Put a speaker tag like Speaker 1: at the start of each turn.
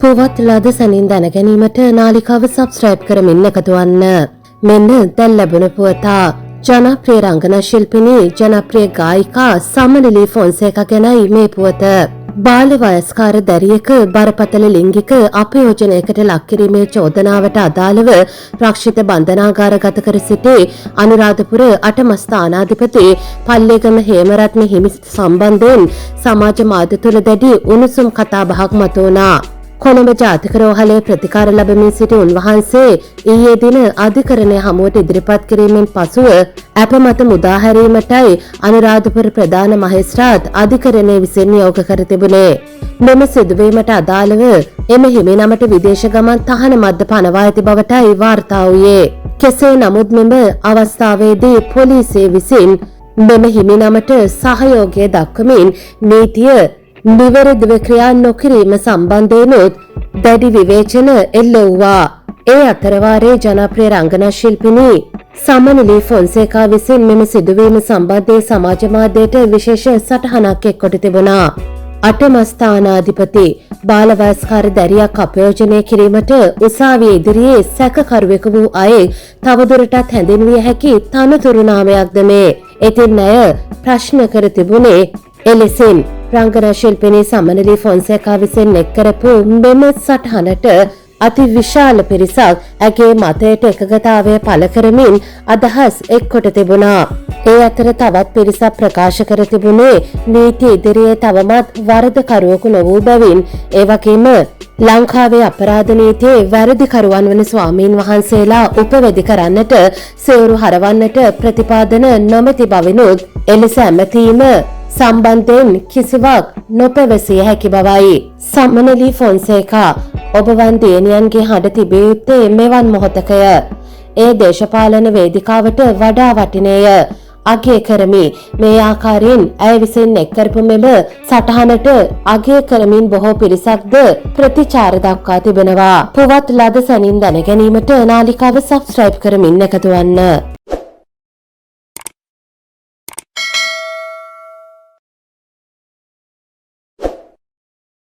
Speaker 1: පුවත් ලද සැනින් දැනගැනීමට නාලිකාව සබස්ක්‍රයිබ් කරමින් එකතු වන්න. මෙන්න දැන් ලැබුණ පුවතා. ජනප්‍රිය රංගන ශිල්පිනී, ජනප්‍රිය ගායිකා සමනලී ෆොන්සේකා ගැනයි මේ පුවත. බාල වයස්කාර දැරියක බරපතල ලිංගික අපයෝජනයකට ලක් කිරීමේ චෝදනාවට අදාළව රක්ෂිත බන්ධනාගාරගත කර සිටි අනුරාධපුර අටමස්ථානාධිපති පල්ලේගම හේමරත්න හිමි සම්බන්ධයෙන් සමාජ මාධ්‍ය තුළ දැඩි උණුසුම් කතාබහක් මතුවුණා. කොළඹ ජාතික රෝහලේ ප්‍රතිකාර ලබමින් සිටි උන්වහන්සේ ඊයේ දින අධිකරණය හමුවට ඉදිරිපත් කිරීමෙන් පසුව ඇප මත මුදා හැරීමටයි අනුරාධපුර ප්‍රධාන මහේස්ත්‍රාත් අධිකරණය විසින් නියෝග කර තිබුණේ. මෙම සිදුවීමට අදාළව එම හිමිනමට විදේශ ගමන් තහනමක්ද පනවා ඇති බවටයි වාර්තා වූයේ. කෙසේ නමුත් මෙම අවස්ථාවේදී පොලිසිය විසින් මෙම හිමිනමට සහයෝගය දක්වමින් නීතිය නිවැරදිව ක්‍රියා නොකිරීම සම්බන්ධයෙනුත් දැඩි විවේචන එල්ල වූවා. ඒ අතරවාරයේ ජනප්‍රිය රංගන ශිල්පිනී සමනලී ෆොන්සේකා විසින් මෙම සිදුවීම සම්බන්ධයෙන් සමාජ මාධ්‍යයට විශේෂ සටහනක් එක් කොට තිබුණා. අටමස්ථානාධිපති බාල වයස්කාර දැරියක් අපයෝජනය කිරීමට උසාවිය ඉදිරියේ සැකකරුවෙකු වූ අයෙක් තවදුරටත් හැඳින්විය හැකි තනතුරු නාමයක්ද මේ? ඉතින් ඇය ප්‍රශ්න කර තිබුණේ එලෙසින්. රංගන ශිල්පිනී සමනලී ෆොන්සේකා විසින් එක් කරපු මෙම සටහනට අති විශාල පිරිසක් ඇගේ මතයට එකඟතාවය පළ කරමින් අදහස් එක්කොට තිබුණා. ඒ අතර තවත් පිරිසක් ප්‍රකාශ කර තිබුණේ නීති ඉදිරියේ තවමත් වරදකරුවෙකු නොවූ බැවින්, ඒ වගේම ලංකාවේ අපරාධ නීතියේ වැරදිකරුවන් වන ස්වාමීන් වහන්සේලා උපවැදි කරන්නට සිවුරු හරවන්නට ප්‍රතිපාදන නොමැති බවිනුත් එලෙස ඇමතීම සම්බන්ධයෙන් කිසිවක් නොපැවසිය හැකි බවයි. සමනලී ෆොන්සේකා, ඔබ වන් දියණියන්ගේ හඬ තිබිය යුත්තේ මෙවන් මොහොතකය. ඒ දේශපාලන වේදිකාවට වඩා වටිනේය. අගය කරමි. මේ ආකාරයෙන් ඇය විසින් එක් කරපු මෙම සටහනට අගය කරමින් බොහෝ පිරිසක්ද ප්‍රතිචාර දක්වා තිබෙනවා. පුවත් ලද සැනින් දැනගැනීමට නාලිකාව සබස්ක්‍රයිබ් කරමින් එකතු වන්න.